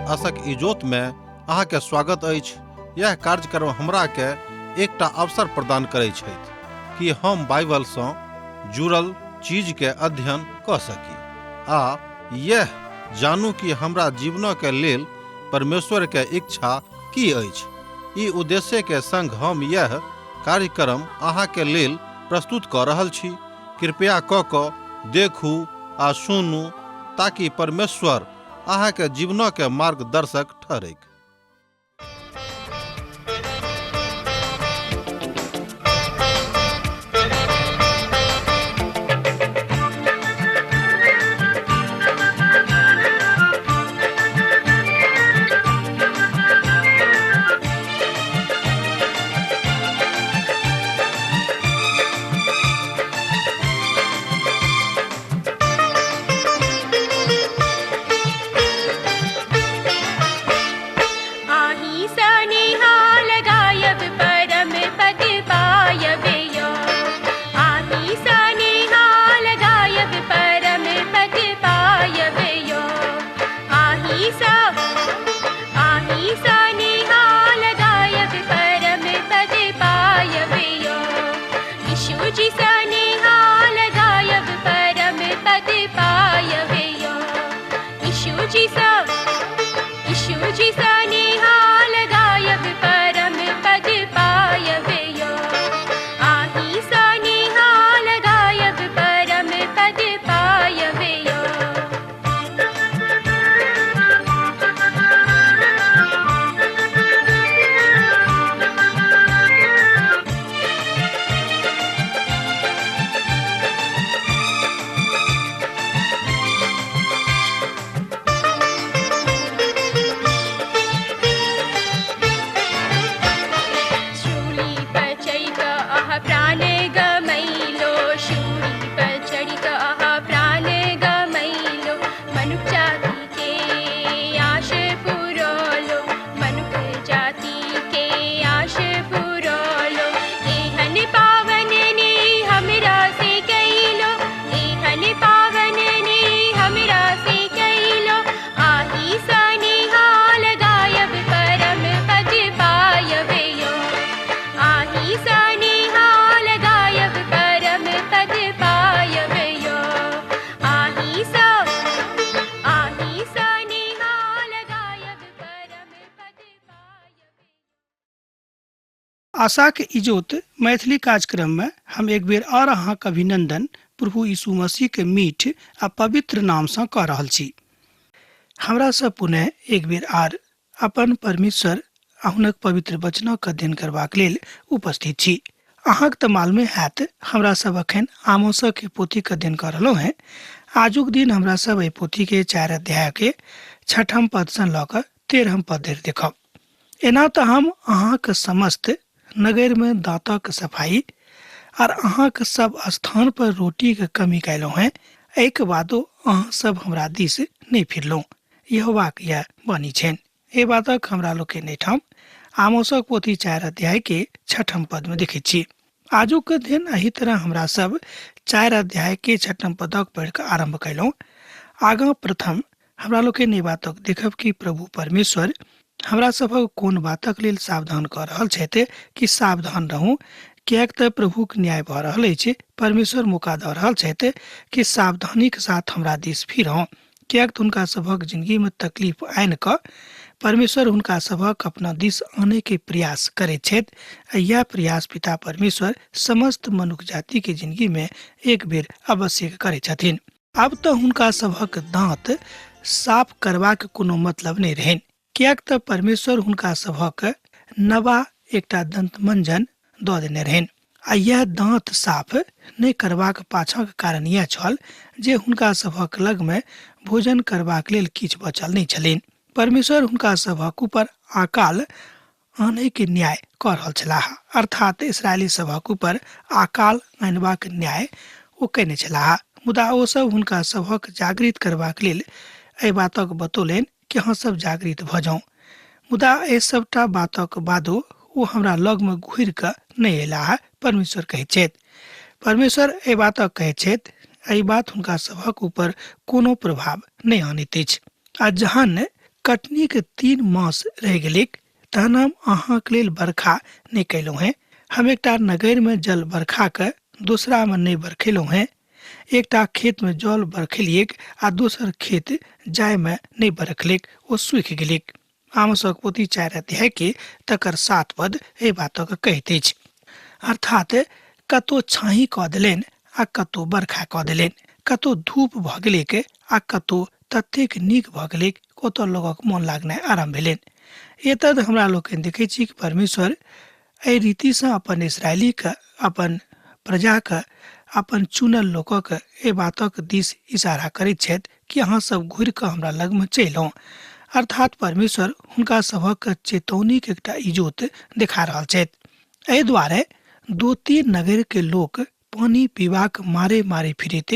आशक इजोत में अहाँ के स्वागत अछि। यह कार्यक्रम हमरा के एकटा अवसर प्रदान करै छथि कि हम बाइबल सँ जुड़ल चीज के अध्ययन कऽ सकी आ यह जानू कि हमरा जीवन के लेल परमेश्वर के इच्छा की अछि। ई उद्देश्य के संग हम यह कार्यक्रम अहाँ के लेल प्रस्तुत कऽ रहल छी। कृपया कऽ कऽ देखू आ सुनू ताकि परमेश्वर अहाँ के जीवन के मार्गदर्शक ठहरैक। आही सनिहाल गायब परम पद पायब यो। आही सनिहाल गायब परम पद पायब यो। आही सा आही सनिहाल गायब परम पद पायब यो। यीशु जी सनिहाल गायब परम पद पायब यो। यीशु जी सा यीशु जी सनिहाल गायब परम पद पायब यो। आही सनिहाल गायब परम पद पायब यो। शूली पर चढ़ि कऽ अहाँ प्राण गमैलो। शूली पर चढ़ि कऽ अहाँ प्राण गमैलो। मनुख जाति के आश पुरौलो। मनुख जाति के आश पुरौलो। एहन पावन ने हमरा से कैलो। एहन पावन ने हमरा से कैलो। आही सनिहाल गायब परम पद पायब यो। आही सनिहाल गायब परम पद पायब यो। आही सा आही सनिहाल गायब परम पद पायब। आशाक इजोत मैथिली कार्यक्रम में हम एक बेर और अहाँक अभिनंदन प्रभु यीशु मसीह के मीठ आ पवित्र नाम सँ कऽ रहल छी। हमरा सब पुनः एक बेर आर अपन परमेश्वर आ हुनक पवित्र वचनक अध्ययन करबाक लेल उपस्थित छी। अहाँक तऽ मालूमे हैत हमरा सब अखन आमोसक के पोथीक अध्ययन कऽ रहलहुँ हेँ। आजुक दिन हमरा सब एहि पोथी के 4 अध्याय के 6ठम पद सँ लऽ कऽ 13म पद धरि देखब। एना तऽ हम अहाँक समस्त नगर में दाँतक सफाई आर अहाँक सब स्थान पर रोटी के कमी कयलहुँ हेँ, एहिके बादो अहाँ सब हमरा दिस नहि फिरलहुँ। यहोवाक यैह वाणी छनि। एहि बातक हमरा लोकनि एहिठाम आमोसक पोथी 4 अध्याय के 6ठम पद में देखैत छी। आजुक अध्ययन एहि तरह हमरा सब 4 अध्याय के 6ठम पदक पढ़ि कऽ आरम्भ कयलहुँ। आगाँ प्रथम हमरा लोकनि एहि बातक देखब कि प्रभु परमेश्वर हमरा सभक कोन बातक लेल सावधान कऽ रहल छथि कि सावधान रहू, किएक तऽ प्रभुक न्याय भऽ रहल अछि। परमेश्वर मौका दऽ रहल छथि कि सावधानीक साथ हमरा दिस फिरहु, किएक तऽ हुनका सभक जिंदगी में तकलीफ आनि कऽ परमेश्वर हुनका सभक अपना दिस आनै के प्रयास करैत छथि। आ यैह प्रयास पिता परमेश्वर समस्त मनुख जाति के जिंदगी में एक बेर अवश्य करैत छथिन। आब तऽ हुनका सभक दाँत साफ करबाक कोनो मतलब नहि रहनि, किएक तऽ परमेश्वर हुनका सभक नवा एकटा दन्तमंजन दऽ देने रहनि। आ यैह दाँत साफ नहि करबाक पाछाँक कारण यैह छल जे हुनका सभक लगमे भोजन करबाक लेल किछु बचल नहि छलनि। परमेश्वर हुनका सभक ऊपर अकाल आनैके न्याय कऽ रहल छलाह, अर्थात इस्राएली सभक ऊपर अकाल आनबाक न्याय ओ कयने छलाह। मुदा ओ सब हुनका सभक जागृत करबाक लेल एहि बातक बतौलनि कि अहाँ सब जागृत भऽ जाउ। मुदा एहि सबटा बातक बादो ओ हमरा लगमे घुरि कऽ नहि अयलाह, परमेश्वर कहैत छथि। परमेश्वर एहि बातक कहैत छथि, एहि बात हुनका सभक ऊपर कोनो प्रभाव नहि आनैत अछि। आ जहन कटनीके 3 मास रहि गेलैक, तहन हम अहाँके लेल बरखा नहि कयलहुँ हेँ। हम एकटा नगरमे जल बरखा कऽ दोसरामे नहि बरखेलहुँ हेँ। एकटा खेतमे जल बरखेलियैक आ दोसर खेत जाहिमे नहि बरखलैक ओ सूखि गेलैक। आमोसक पोथी 4 अध्याय के तकर 7 पद एहि बातक कहैत अछि। अर्थात कतौ छाही कऽ देलनि आ कतौ बरखा कऽ देलनि, कतौ धूप भऽ गेलैक आ कतौ ततेक नीक भऽ गेलैक ओतऽ लोकक मोन लागनाइ आरम्भ भेलनि। एतद हमरा लोकनि देखै छी कि परमेश्वर एहि रीतिसँ अपन इसराइलीके, अपन प्रजाके, अपन चुनल लोकक एहि बातक दिस इशारा करैत छथि कि अहाँ सब घुरि कऽ हमरा लगमे चलि आउ। अर्थात परमेश्वर हुनका सभक चेतौनीके एकटा इजोत देखा रहल छथि। एहि दुआरे 2-3 नगरके लोक पानि पीबाक मारे मारे फिरैत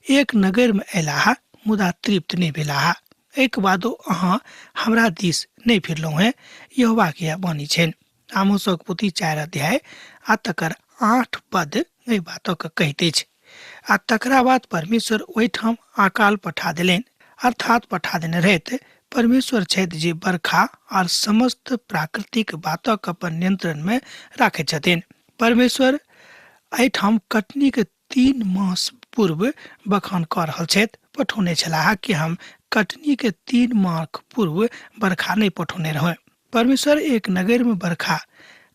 एक नगरमे अयलाह मुदा तृप्त नहि भेलाह। एहिके बादो अहाँ हमरा दिस नहि फिरलहुँ हेँ, यहोवाके यैह वाणी छनि। आमोसक पोथी 4 अध्याय आ तकर 8 पद एहि बातक कहैत अछि। आ तकरा बाद परमेश्वर ओहिठाम अकाल पठा देलनि, अर्थात पठा देने रहथि। परमेश्वर छथि जे बरखा आर समस्त प्राकृतिक बातक अपन नियंत्रणमे राखैत छथिन। परमेश्वर एहिठाम कटनीके 3 मास पूर्व बखान कऽ रहल छथि, पठौने छलाह कि हम कटनीके 3 मास पूर्व बरखा नहि पठौने रहौं। परमेश्वर एक नगरमे बरखा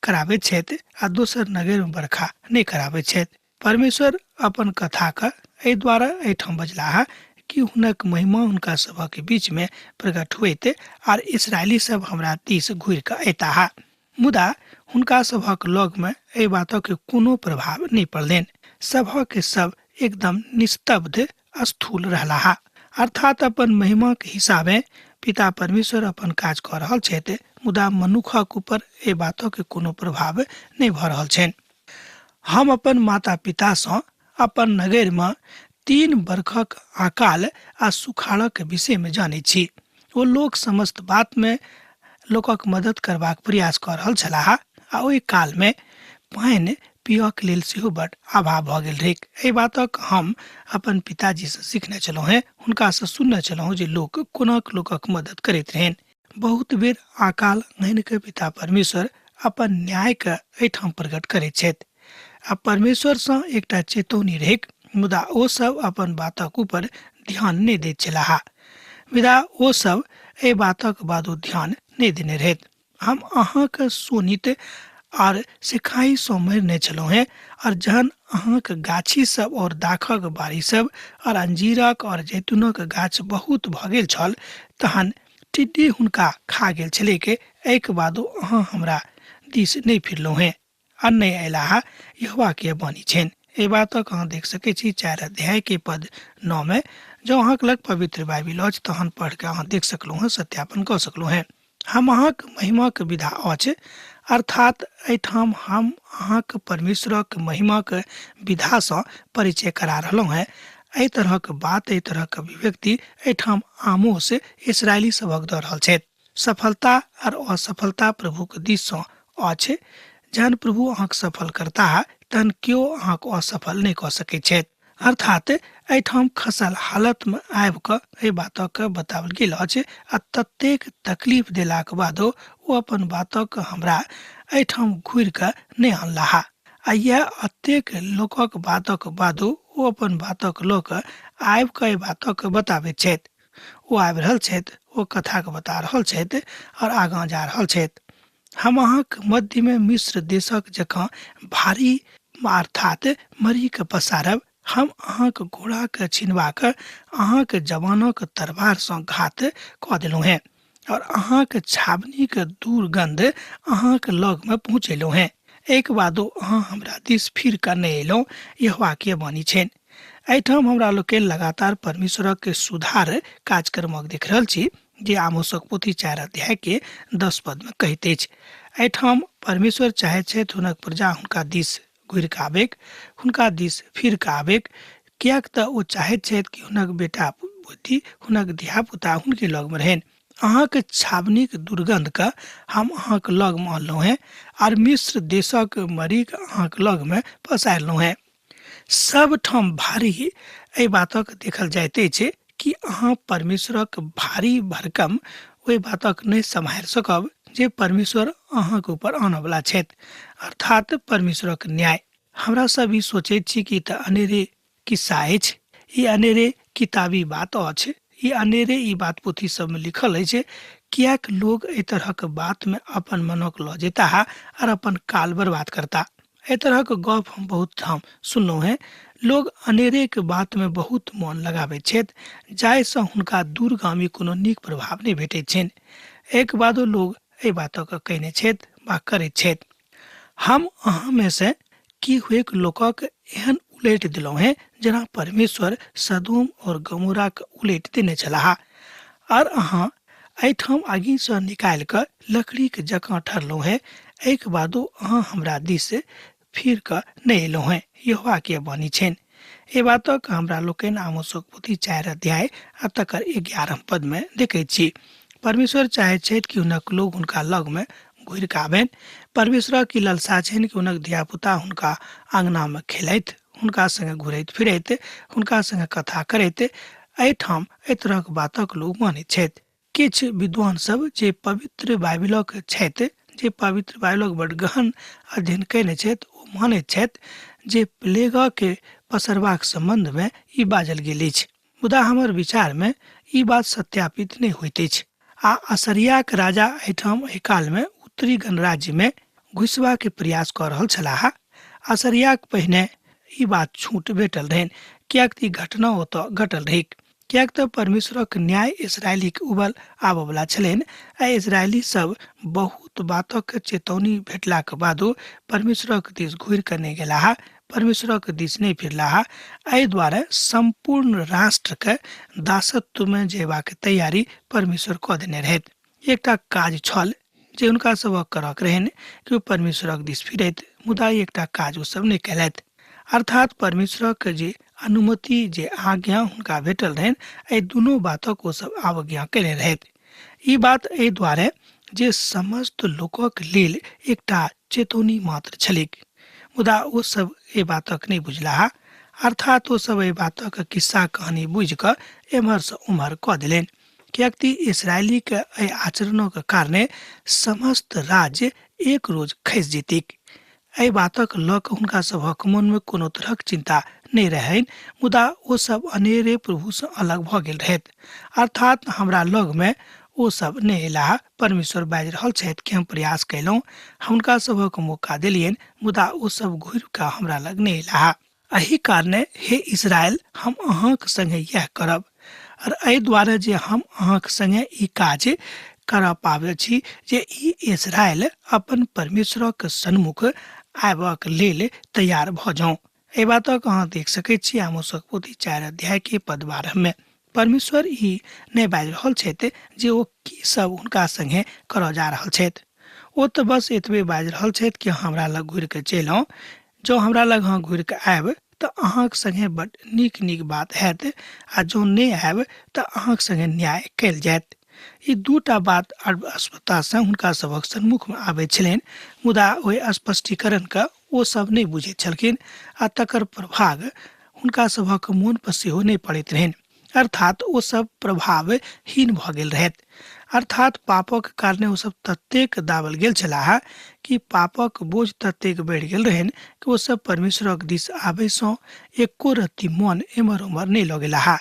कराबैत छथि आ दोसर नगरमे बरखा नहि कराबैत छथि। परमेश्वर अपन कथाके एहि द्वारा एहिठाम बजलाह कि हुनक महिमा हुनका सभक बीचमे प्रकट होइत आर इसराइली सब हमरा दिस घुरि कऽ अयताह। मुदा हुनका सभक लगमे एहि बातक कोनो प्रभाव नहि पड़लनि। सभक सब एकदम निस्तब्ध स्थूल रहलाह। अर्थात अपन महिमाक हिसाबे पिता परमेश्वर अपन काज कऽ रहल छथि, मुदा मनुखक ऊपर एहि बातक कोनो प्रभाव नहि भऽ रहल छनि। हम अपन माता पितासँ अपन नगरमे 3 बरखक अकाल आ सुखाड़क विषयमे जानै छी। ओ लोक समस्त बातमे लोकक मदद करबाक प्रयास कऽ रहल छलाह आ ओहि कालमे पानि पियऽके लेल सेहो बड अभाव भऽ गेल रहैक। एहि बातक हम अपन पिताजीसँ सीखने छलहुँ हेँ, हुनकासँ सुनने छलहुँ जे लोक कोना लोकक मदद करैत रहनि। बहुत बेर अकाल आनि कऽ पिता परमेश्वर अपन न्यायके एहिठाम प्रकट करैत छथि आ परमेश्वरसँ एकटा चेतौनी रहैक, मुदा ओ सब अपन बातक ऊपर ध्यान नहि दैत छलाह। मुदा ओ सब एहि बातक बादो ध्यान नहि देने रहैत। हम अहाँके शोणित आर सेखाइसँ मारने छलहुँ हेँ, आर जहन अहाँके गाछी सब और दाखक बाड़ी सब और अंजीरक और जैतूनक गाछ बहुत भऽ गेल छल, तहन टिड्डी हुनका खा गेल छलैक। एहिके बादो अहाँ हमरा दिस नहि फिरलहुँ हेँ आ नहि अयलाह, यहोवाके वाणी छनि। एहि बातक अहाँ देख सकै छी 4 अध्याय के पद 9 में। जँ अहाँके लग पवित्र बाइबिल अछि तहन पढ़ के अहाँ देख सकलहुँ हेँ, सत्यापन कऽ सकलहुँ हेँ। हम अहाँक महिमाक विधा अछि, अर्थात एहिठाम हम अहाँक परमेश्वरक महिमाक विधासँ परिचय करा रहलहुँ हेँ। एहि तरहक बात, एहि तरहक अभिव्यक्ति एहिठाम आमोस इसराइली सभक दऽ रहल छथि। सफलता आर असफलता प्रभुक दिससँ अछि। जहन प्रभु अहाँक सफल करताह तहन केओ अहाँक असफल नहि कऽ सकैत छथि। अर्थात एहिठाम खसल हालतमे आबि कऽ एहि बातक बताओल गेल अछि आ ततेक तकलीफ देलाक बादो ओ अपन बातक हमरा एहिठाम घुरि कऽ नहि अनलाह। आ इएह एतेक लोकक बातक बादो ओ अपन बातक लऽ कऽ आबि कऽ एहि बातक बताबैत छथि। ओ आबि रहल छथि, ओ कथाके बता रहल छथि आओर आगाँ जा रहल छथि। हम अहाँक मध्यमे मिस्र देशक जकाँ भारी अर्थात मरीके पसारब। हम अहाँक घोड़ाके छिनबाक अहाँक जवानक तरवारसँ घात कऽ देलहुँ हेँ और अहाँक छावनीक दुर्गंध अहाँक लगमे पहुँचेलहुँ हेँ। एहिके बादो अहाँ हमरा दिस फिर कऽ नहि अयलहुँ, यहोवाके वाणी छनि। एहिठाम हमरा लोकनि लगातार परमेश्वरक सुधार कार्यक्रमक देख रहल छी जे आमोसक पोथी 4 अध्याय के 10 पद में कहैत अछि। एहिठाम परमेश्वर चाहैत छथि हुनक प्रजा हुनका दिस घुरि कऽ आबैक, हुनका दिस फिर कऽ आबैक, किएक तऽ ओ चाहैत छथि कि हुनक बेटा बुद्धि, हुनक धियापुता हुनके लगमे रहनि। अहाँक छावनीक दुर्गंधके हम अहाँक लगमे अनलहुँ हेँ आर मिस्र देशक मरीक अहाँक लगमे पसारलहुँ हेँ। सब ठाम भारी एहि बातक देखल जाइत अछि कि अहाँ परमेश्वरक भारी भरकम ओहि बातक नहि सम्हारि सकब जे परमेश्वर अहाँके ऊपर आनऽवला छथि, अर्थात परमेश्वरक न्याय। हमरा सब ई सोचैत छी कि तऽ अनेरे किस्सा अछि, ई अनेरे किताबी बात अछि, ई अनेरे ई बात पोथी सबमे लिखल अछि। किएक लोग एहि तरहक बातमे अपन मनक लऽ जेताह आर अपन काल बर्बाद करता। एहि तरहक गप हम बहुत ठाम सुनलहुँ हेँ। लोग अनेरेके बातमे बहुत मन लगाबैत छथि, जाहिसँ हुनका दूरगामी कोनो नीक प्रभाव नहि भेटैत छनि। एहिके बादो लोग एहि बातक कयने छथि वा करैत छथि। हम अहाँमे से की हुएक लोकक एहन उलटि देलहुँ हेँ जेना परमेश्वर सदोम और गमोराके उलटि देने छलाह, आर अहाँ एहिठाम आगिसँ निकालि कऽ लकड़ीके जकाँ ठहरलहुँ हेँ। एहिके बादो अहाँ हमरा दिस फिर कऽ नहि अयलहुँ हेँ, यहोवाके वाणी छनि। एहि बातक हमरा लोकनि आमोसक पोथी 4 अध्याय आ तकर 11 पदमे देखैत छी। परमेश्वर चाहैत छथि कि हुनक लोग हुनका लगमे घुरि कऽ आबनि। परमेश्वरक ई ललसा छनि कि हुनक धियापुता हुनका आँगनामे खेलथि, हुनका संगे घुरैत फिरैत, हुनका संगे कथा करैत। एहिठाम एहि तरहक बातक लोग मानैत छथि। किछु विद्वान सब जे पवित्र बाइबिलक छथि, जे पवित्र बाइबिलक बड गहन अध्ययन कयने छथि, ओ मानैत छथि जे प्लेगके पसरबाक सम्बन्धमे ई बाजल गेल अछि। मुदा हमर विचारमे ई बात सत्यापित नहि होइत अछि। आ असरियाक राजा एहिठाम एहि कालमे उत्तरी गणराज्यमे घुसबाके प्रयास कऽ रहल छलाह। असरियाक पहिने ई बात छूट भेटल रहनि, किएक तऽ ई घटना ओतऽ घटल रहैक। किएक तऽ परमेश्वरक न्याय इसराइलीक उबल आबऽवला छलनि आ इसराइली सब बहुत बातक चेतौनी भेटलाक बादो परमेश्वरक दिस घुरि कऽ नहि गेलाह, परमेश्वरक दिस नहि फिरलाह। एहि दुआरे सम्पूर्ण राष्ट्रके दासत्वमे जयबाक तैयारी परमेश्वर कऽ देने रहथि। एकटा काज छल जे हुनका सभक करक रहनि कि ओ परमेश्वरक दिस फिरैत, मुदा एकटा काज ओ सब नहि कयलथि। अर्थात परमेश्वरक जे अनुमति, जे आज्ञा हुनका भेटल रहनि, एहि दुनू बातक ओ सब अवज्ञा कयने रहथि। ई बात एहि दुआरे जे समस्त लोकक लेल एकटा चेतौनी मात्र छलैक, मुदा ओ सब एहि बातक नहि बुझलाह। अर्थात ओ सब एहि बातक किस्सा कहानी बुझि कऽ एम्हरसँ ओम्हर कऽ देलनि, किएक तऽ इसराइलीके एहि आचरणक कारणे समस्त राज्य एक रोज खसि जेतैक। एहि बातक लऽ कऽ हुनका सभक मनमे कोनो तरहक चिन्ता नहि रहनि, मुदा ओ सब अनेरे प्रभुसँ अलग भऽ गेल रहथि। अर्थात हमरा लगमे ओ सब नहि अयलाह। परमेश्वर बाजि रहल छथि कि हम प्रयास कयलहुँ, हुनका सभक मौका देलियनि, मुदा ओ सब घुरि कऽ हमरा लग नहि अयलाह। एहि कारणे हे इसराइल, हम अहाँक संगे इएह करब, और एहि दुआरे जे हम अहाँक संगे ई काज करऽ पाबै छी जे ई इसराइल अपन परमेश्वरक सन्मुख आबक लेल तैयार भऽ जाउँ। एहि बातक अहाँ देख सकैत छी आमोसक पोथी 4 अध्याय के पद 12 में। परमेश्वर ई नहि बाजि रहल छथि जे ओ की सब हुनका संगे करऽ जा रहल छथि। ओ तऽ बस एतबे बाजि रहल छथि कि हमरा लग घुरि कऽ चलि आउ। जँ हमरा लग अहाँ घुरि कऽ आयब तऽ अहाँक संगे बड नीक नीक बात हैत, आ जँ नहि आयब तऽ अहाँक संगे न्याय कयल जायत। ई दूटा बात अस्पष्टतासँ हुनका सभक सन्मुखमे आबैत छलनि, मुदा ओहि स्पष्टीकरणके ओ सब नहि बुझैत छलखिन आ तकर प्रभाव हुनका सभक मोन पर सेहो नहि पड़ैत रहनि। अर्थात ओ सब प्रभावहीन भऽ गेल रहथि। अर्थात पापक कारणे ओ सब ततेक दाबल गेल छलाह कि पापक बोझ ततेक बढ़ि गेल रहनि कि ओ सब परमेश्वरक दिस आबयसँ एको रत्ती मन एम्हर ओम्हर नहि लऽ गेलाह।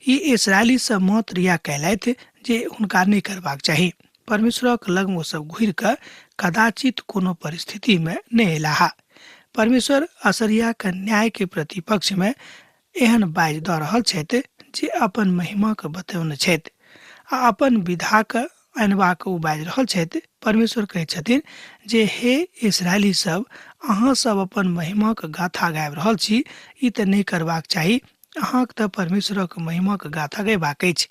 ई इसराइली सब मात्र इएह कयलथि जे हुनका नहि करबाक चाही। परमेश्वरक लग ओ सब घुरि कऽ कदाचित कोनो परिस्थितिमे नहि अयलाह। परमेश्वर असरियाक न्यायके प्रतिपक्षमे एहन बाजि दऽ रहल छथि जे अपन महिमाके बतौने छथि आ अपन विधाके अनबाक ओ बाजि रहल छथि। परमेश्वर कहै छथिन जे हे इसराइली सब, अहाँ सब अपन महिमाके गाथा गाबि रहल छी, ई तऽ नहि करबाक चाही। अहाँके तऽ परमेश्वरक महिमाके गाथा गयबाक अछि।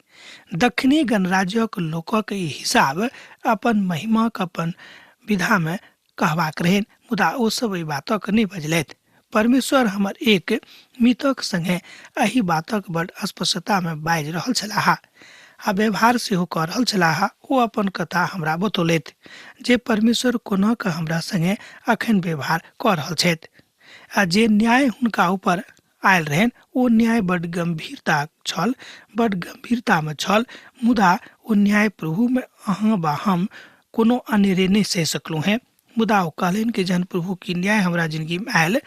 दक्षिणी गणराज्यक लोकक ई हिसाब अपन महिमाक अपन विधामे कहबाक रहनि, मुदा ओ सब एहि बातक नहि बजलथि। परमेश्वर हमर एक मितक संगे एहि बातक बड स्पष्टतामे बाजि रहल छलाह आ व्यवहार सेहो कऽ रहल छलाह। ओ अपन कथा हमरा बतौलथि जे परमेश्वर कोना कऽ हमरा संगे अखन व्यवहार कऽ रहल छथि आ जे न्याय हुनका ऊपर आयल रहनि ओ न्याय बड गंभीरता छल, बड गंभीरतामे छल, मुदा ओ न्याय प्रभुमे अहाँ वा हम कोनो अनेरे नहि सहि सकलहुँ हेँ। मुदा ओ कहलनि कि जहन प्रभुके न्याय हमरा जिनगीमे आयल,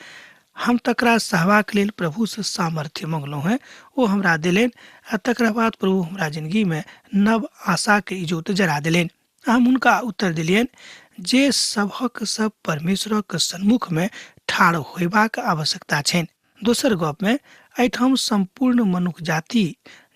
हम तकरा सहबाक लेल प्रभुसँ सामर्थ्य मङ्गलहुँ हेँ, ओ हमरा देलनि आ तकरा बाद प्रभु हमरा जिनगीमे नव आशाके इजोत जरा देलनि। हम हुनका उत्तर देलियनि जे सभक सब परमेश्वरक सन्मुखमे ठाढ़ होयबाक आवश्यकता छनि। दोसर गपमे एहिठाम सम्पूर्ण मनुख जाति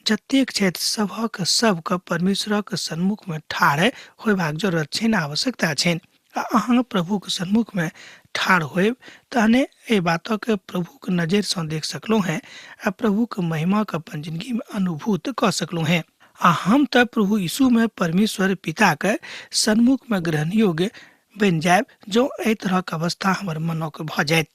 जतेक छथि सभक सबके परमेश्वरक सन्मुखमे ठाढ़ होयबाक जरूरत छनि, आवश्यकता छनि। आ अहाँ प्रभुक सन्मुखमे ठाढ़ होयब तहने एहि बातक प्रभुक नजरिसँ देख सकलहुँ हेँ आ प्रभुक महिमाक अपन जिनगीमे अनुभूत कऽ सकलहुँ हेँ। आ हम तऽ प्रभु यीशुमे परमेश्वर पिताक सन्मुखमे ग्रहण योग्य बनि जायब जँ एहि तरहक अवस्था हमर मनक भऽ जायत।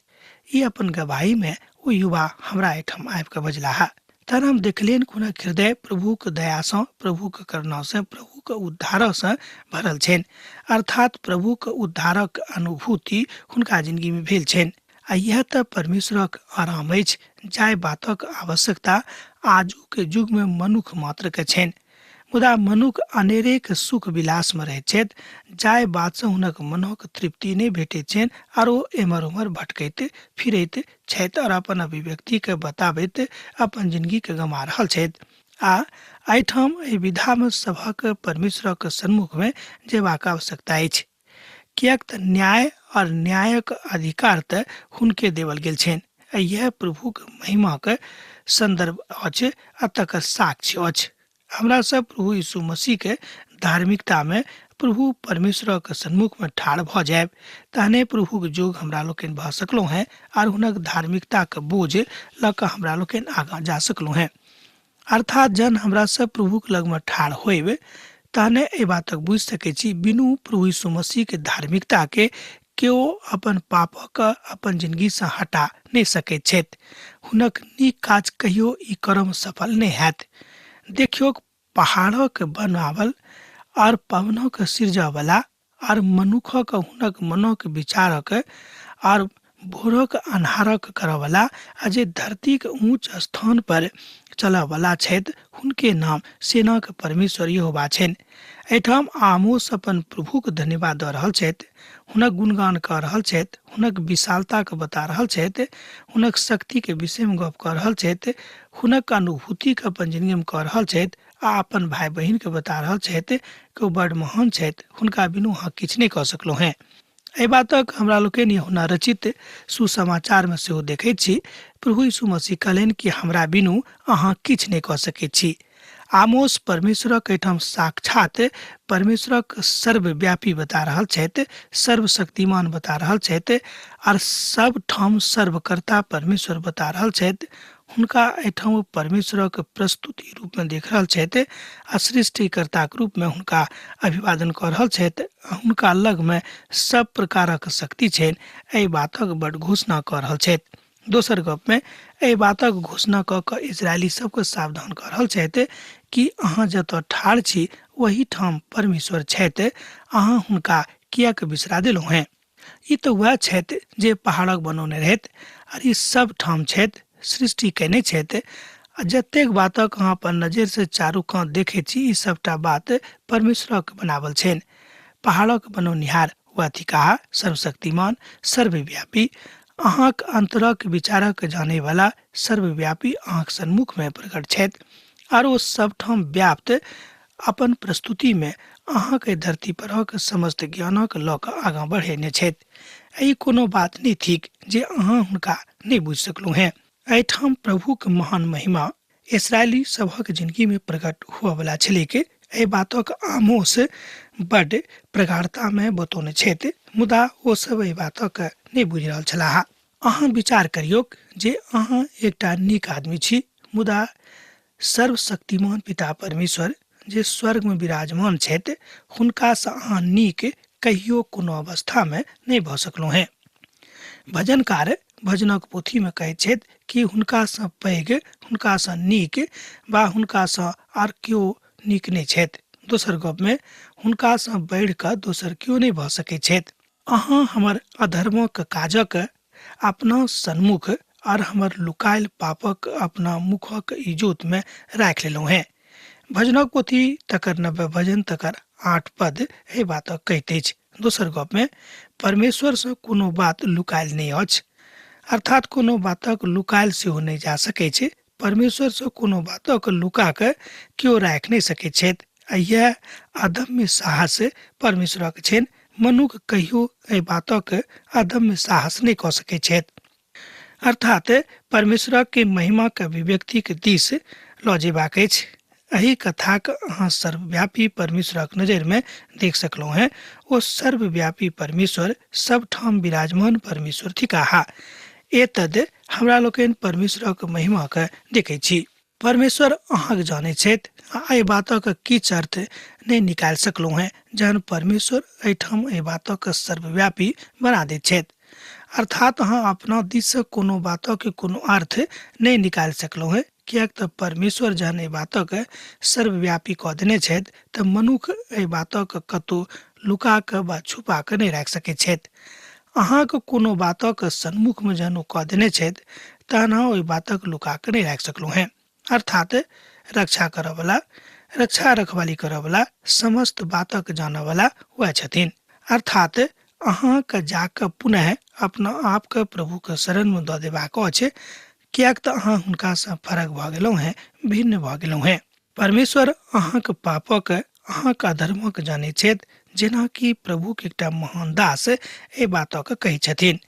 ई अपन गवाहीमे ओ युवा हमरा एहिठाम आबि कऽ बजलाह। तहन हम देखलियनि हुनक हृदय प्रभुक दयासँ, प्रभुक करुणासँ, प्रभुक उद्धारसँ भरल छनि, अर्थात प्रभुक उद्धारक अनुभूति हुनका जिनगीमे भेल छनि। आ इएह तऽ परमेश्वरक आराम अछि, जाहि बातक आवश्यकता आजुक युगमे मनुख मात्रके छनि। मुदा मनुख अनेरेक सुख विलासमे रहैत छथि, जाहि बातसँ हुनक मनक तृप्ति नहि भेटैत छनि आर ओ एम्हर ओम्हर भटकैत फिरैत छथि आओर अपन अभिव्यक्तिके बताबैत अपन जिनगीके गमा रहल छथि। आ एहिठाम एहि विधामे सभक परमेश्वरक सन्मुखमे जेबाक आवश्यकता अछि, किएक तऽ न्याय आओर न्यायक अधिकार तऽ हुनके देवल गेल छनि। आ इएह प्रभुक महिमाक सन्दर्भ अछि आ तकर साक्ष्य अछि। हमरा सब प्रभु यीशु मसीह के धार्मिकता में प्रभु परमेश्वरक सन्मुख में ठाढ़ भऽ जायब तहने प्रभुक जोग हमरा लोकनि भऽ सकलहुँ हेँ आर हुनक धार्मिकताक बोझ लऽ कऽ हमरा लोकनि आगाँ जा सकलहुँ हेँ। अर्थात जहन हमरा सब प्रभुक लगमे ठाढ़ होयब तहने एहि बातक बुझि सकै छी बिनु प्रभु यीशु मसीह के धार्मिकता के केओ अपन पापक अपन जिनगीसँ हटा नहि सकैत छथि। हुनक नीक काज कहियो ई करम सफल नहि हैत। देखियौक पहाड़क बनावल आर पवनक सिरजऽवला आर मनुखक हुनक मनक विचारक आर भोरक अन्हारक करऽवला आ जे धरतीक ऊँच स्थान पर चलऽवला छथि हुनके नाम सेनाक परमेश्वर यहोवा छनि। एहिठाम आमोस अपन प्रभुक धन्यवाद दऽ रहल छथि, हुनक गुणगान कऽ रहल छथि, हुनक विशालताके बता रहल छथि, हुनक शक्तिके विषयमे गप कऽ रहल छथि, हुनक अनुभूतिके अपन जिनगीमे कऽ रहल छथि आ अपन भाय बहिनके बता रहल छथि कि ओ बड्ड महान छथि, हुनका बिनु अहाँ किछु नहि कऽ सकलहुँ हेँ। एहि बातक हमरा लोकनि यहुना रचित सुसमाचारमे सेहो देखैत छी। प्रभु यीशु मसीह कहलनि कि हमरा बिनु अहाँ किछु नहि कऽ सकैत छी। आमोस परमेश्वरक एहिठाम साक्षात परमेश्वरक सर्वव्यापी बता रहल छथि, सर्वशक्तिमान बता रहल छथि आर सब ठाम सर्वकर्ता परमेश्वर बता रहल छथि। हुनका एहिठाम ओ परमेश्वरक प्रस्तुति रूपमे देख रहल छथि आ सृष्टिकर्ताक रूपमे हुनका अभिवादन कऽ रहल छथि। हुनका लगमे सब प्रकारक शक्ति छनि, एहि बातक बड घोषणा कऽ रहल छथि। दोसर गपमे एहि बातक घोषणा कऽ कऽ इजरायली सबके सावधान कऽ रहल छथि कि अहाँ जतऽ ठाढ़ छी ओही ठाम परमेश्वर छथि, अहाँ हुनका किएक बिसरा देलहुँ हेँ। ई तऽ वएह छथि जे पहाड़क बनौने रहथि आर ई सब ठाम छथि, सृष्टि कयने छथि आ जतेक बातक अहाँ अपन नजरिसँ चारू कात देखैत छी ई सबटा बात परमेश्वरक बनावल छनि। पहाड़क बनौनिहार वएह थिकाह, सर्वशक्तिमान, सर्वव्यापी, अहाँक अन्तरक विचारक जानैवला सर्वव्यापी अहाँक सन्मुखमे प्रकट छथि आर ओ सबठाम व्याप्त अपन प्रस्तुतिमे अहाँके धरती परक समस्त ज्ञानक लऽ कऽ आगाँ बढ़ेने छथि। ई कोनो बात नहि थिक जे अहाँ हुनका नहि बुझि सकलहुँ हेँ। एहिठाम प्रभुक महान महिमा इसराइली सभक जिनगीमे प्रकट हुअवला छलैक, एहि बातक आमोस बड्ड प्रगाढ़तामे बतौने छथि, मुदा ओ सब एहि बातक नहि बुझि रहल छलाह। अहाँ विचार करियौक जे अहाँ एकटा नीक आदमी छी, मुदा सर्वशक्तिमान पिता परमेश्वर जे स्वर्गमे विराजमान छथि हुनकासँ अहाँ नीक कहियो कोनो अवस्थामे नहि भऽ सकलहुँ हेँ। भजनकार भजनक पोथीमे कहैत छथि कि हुनकासँ पैघ, हुनकासँ नीक वा हुनकासँ आर केओ नीक नहि छथि। दोसर गपमे हुनकासँ बढ़ि कऽ दोसर केओ नहि भऽ सकैत छथि। अहाँ हमर अधर्मक काजक अपना सन्मुख आर हमर लुकायल पापक अपना मुखक इजोतमे राखि लेलहुँ हेँ। भजनक पोथी तकर 90 भजन तकर 8 पद एहि बातक कहैत अछि। दोसर गपमे परमेश्वरसँ कोनो बात लुकायल नहि अछि, अर्थात कोनो बातक लुकायल सेहो नहि जा सकैत छै। परमेश्वरसँ कोनो बातक लुका कऽ केओ राखि नहि सकैत छथि आ इएह अदम्य साहस परमेश्वरक छनि। मनुख कहियो एहि बातक अदम्य साहस नहि कऽ सकैत छथि। अर्थात परमेश्वरक के महिमाक अभिव्यक्तिक दिस लऽ जेबाक अछि। एहि कथाक अहाँ सर्वव्यापी परमेश्वरक नजरिमे देख सकलहुँ हेँ। ओ सर्वव्यापी परमेश्वर, सबठाम विराजमान परमेश्वर थिकाह। एतद हमरा लोकनि परमेश्वरक महिमाके देखै छी। परमेश्वर अहाँके जानै छथि आ एहि बातक किछु अर्थ नहि निकालि सकलहुँ हेँ जहन परमेश्वर एहिठाम एहि बातक सर्वव्यापी बना दैत छथि। अर्थात अहाँ अपना दिससँ कोनो बातक कोनो अर्थ नहि निकालि सकलहुँ हेँ, किएक तऽ परमेश्वर जहन एहि बातक सर्वव्यापी कऽ देने छथि तऽ मनुख एहि बातक कतहु लुका कऽ वा छुपा कऽ नहि राखि सकैत छथि। अहाँक कोनो बातक सन्मुखमे जहन ओ कऽ देने छथि तहन अहाँ ओहि बातक लुका कऽ नहि राखि सकलहुँ हेँ। अर्थात रक्षा करऽवला, रक्षा रखवाली करऽवला, समस्त बातक जानऽवला वएह छथिन। अर्थात अहाँके जाकऽ पुनः अपना आपके प्रभुके शरणमे दऽ देबाक अछि, किएक तऽ अहाँ हुनकासँ फरक भऽ गेलहुँ हेँ, भिन्न भऽ गेलहुँ हेँ। परमेश्वर अहाँक पापक, अहाँक अधर्मक जानै छथि, जेनाकि प्रभुक एकटा महान दास एहि बातक कहै छथिन।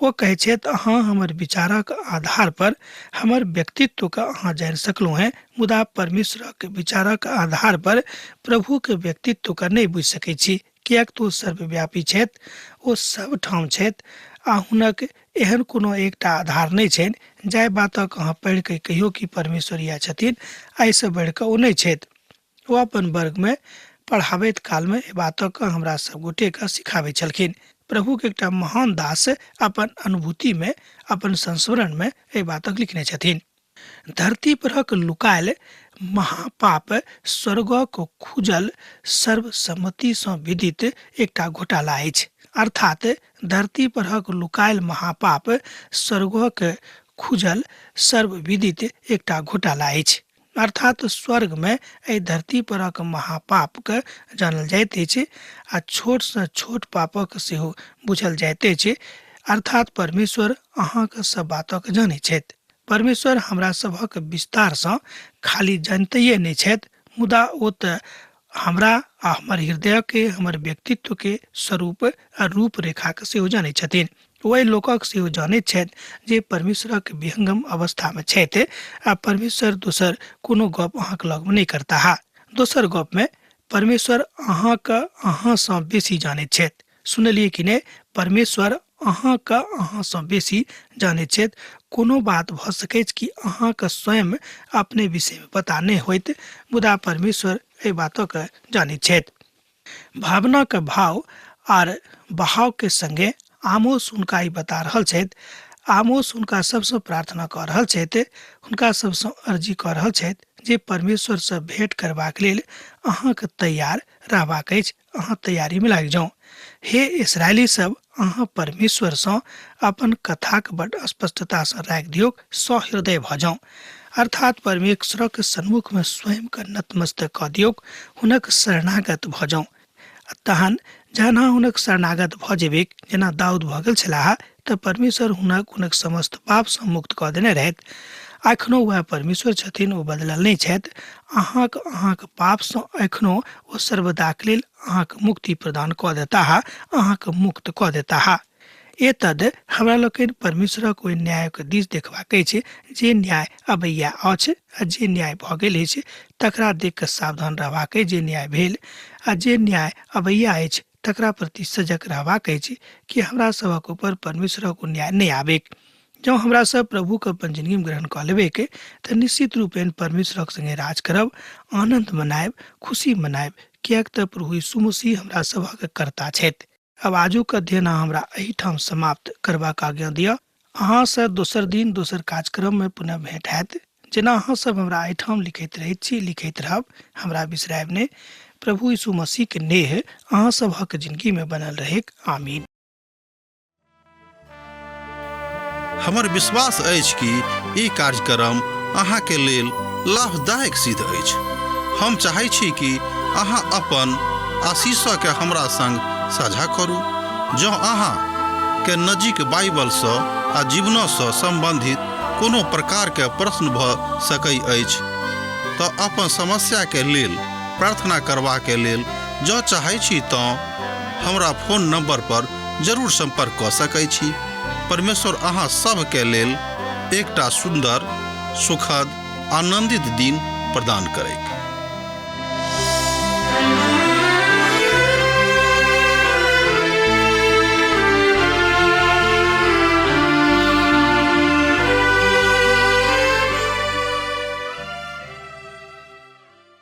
ओ कहै छथि, अहाँ हमर विचारक आधार पर हमर व्यक्तित्वके अहाँ जानि सकलहुँ हेँ, मुदा परमेश्वरक विचारक आधार पर प्रभुक व्यक्तित्वके नहि बुझि सकै छी, किएक तऽ ओ सर्वव्यापी छथि, ओ सबठाम छथि आ हुनक एहन कोनो एकटा आधार नहि छनि जाहि बातक अहाँ पढ़ि कऽ कहियो कि परमेश्वर इएह छथिन, एहिसँ बढ़ि कऽ ओ नहि छथि। ओ अपन वर्गमे पढ़ाबैत कालमे एहि बातक हमरा सब गोटेके सिखाबै छलखिन। प्रभुके एकटा महान दास अपन अनुभूतिमे, अपन संस्मरणमे एहि बातक लिखने छथिन। धरती परक लुकायल महापाप स्वर्गक खुजल सर्वसम्मतिसँ विदित एकटा घोटाला अछि। अर्थात धरती परक लुकायल महापाप स्वर्गक खुजल सर्वविदित एकटा घोटाला अछि। अर्थात स्वर्गमे एहि धरती परक महापापके जानल जाइत अछि आ छोटसँ छोट पापक सेहो बुझल जाइत अछि। अर्थात परमेश्वर अहाँके सब बातक जानैत छथि। परमेश्वर हमरा सभक विस्तारसँ खाली जानितैए नहि छथि, मुदा ओ तऽ हमरा आ हमर हृदयके, हमर व्यक्तित्वके स्वरूप आ रूपरेखाके सेहो जानैत छथिन। ओ एहि लोकक सेहो जानैत छथि जे परमेश्वरक विहंगम अवस्थामे छथि आ परमेश्वर दोसर कोनो गप अहाँके लगमे नहि करताह। दोसर गपमे परमेश्वर अहाँके अहाँसँ बेसी जानैत छथि। सुनलियै कि नहि? परमेश्वर अहाँके अहाँसँ बेसी जानैत छथि। कोनो बात भऽ सकैछ कि अहाँके स्वयं अपने विषयमे पता नहि होइत, मुदा परमेश्वर एहि बातके जानैत छथि। भावनाके भाव आर बहावके संगे आमोस हुनका ई बता रहल छथि। आमोस हुनका सबसँ प्रार्थना कऽ रहल छथि, हुनका सबसँ अर्जी कऽ रहल छथि जे परमेश्वरसँ भेंट करबाक लेल अहाँके तैयार रहबाक अछि, अहाँ तैयारीमे लागि जाउ। हे इसराइली सब, अहाँ परमेश्वरसँ अपन कथाक बड स्पष्टतासँ राखि दियौक, सहृदय भऽ जाउ। अर्थात परमेश्वरक सन्मुखमे स्वयंके नतमस्तक कऽ दियौक, हुनक शरणागत भऽ जाउ। तहन जहन अहाँ हुनक शरणागत भऽ जेबैक, जेना दाऊद भऽ गेल छलाह, तऽ परमेश्वर हुनक हुनक समस्त पापसँ मुक्त कऽ देने रहथि। एखनो वएह परमेश्वर छथिन, ओ बदलल नहि छथि। अहाँक अहाँक पापसँ एखनो ओ सर्वदाक लेल अहाँक मुक्ति प्रदान कऽ देताह, अहाँक मुक्त कऽ देताह। एतद हमरा लोकनि परमेश्वरक ओहि न्यायक दिस देखबाक अछि जे न्याय अबैया अछि आ जे न्याय भऽ गेल अछि तकरा देख कऽ सावधान रहबाक अछि। जे न्याय भेल आ जे न्याय अबैया अछि तकरा प्रति सजग रहबाक अछि कि हमरा सभक ऊपर परमेश्वरक ओ न्याय नहि आबैक। जँ हमरा सब प्रभुके अपन जिंदगीमे ग्रहण कऽ लेबैक तऽ निश्चित रूपेण परमेश्वरक संगे राज करब, आनन्द मनायब, खुशी मनायब, किएक तऽ प्रभु यीशु मसीह हमरा सभक कर्ता छथि। आब आजुक अध्ययन अहाँ हमरा एहिठाम समाप्त करबाक आज्ञा दिअ। अहाँसँ दोसर दिन दोसर कार्यक्रममे पुनः भेंट हैत। जेना अहाँ सब हमरा एहिठाम लिखैत रहैत छी, लिखैत रहब, हमरा बिसरायब नहि। प्रभु यीशु मसीहके नेह अहाँ सबहक जिंदगीमे बनल रहैक। आमीन। हमर विश्वास अछि कि ई कार्यक्रम अहाँके लेल लाभदायक सिद्ध अछि। हम चाहै छी कि अहाँ अपन आशीषके हमरा संग साझा करू। जँ अहाँ के नजीक बाइबलसँ आ जीवनसँ सम्बन्धित कोनो प्रकारके प्रश्न भऽ सकै अछि तऽ अपन समस्याके लेल प्रार्थना करबाके लेल जँ चाहै छी तँ हमरा फोन नंबर पर जरूर संपर्क कऽ सकै छी। परमेश्वर अहाँ सभके लेल एकटा सुन्दर, सुखद, आनंदित दिन प्रदान करैक।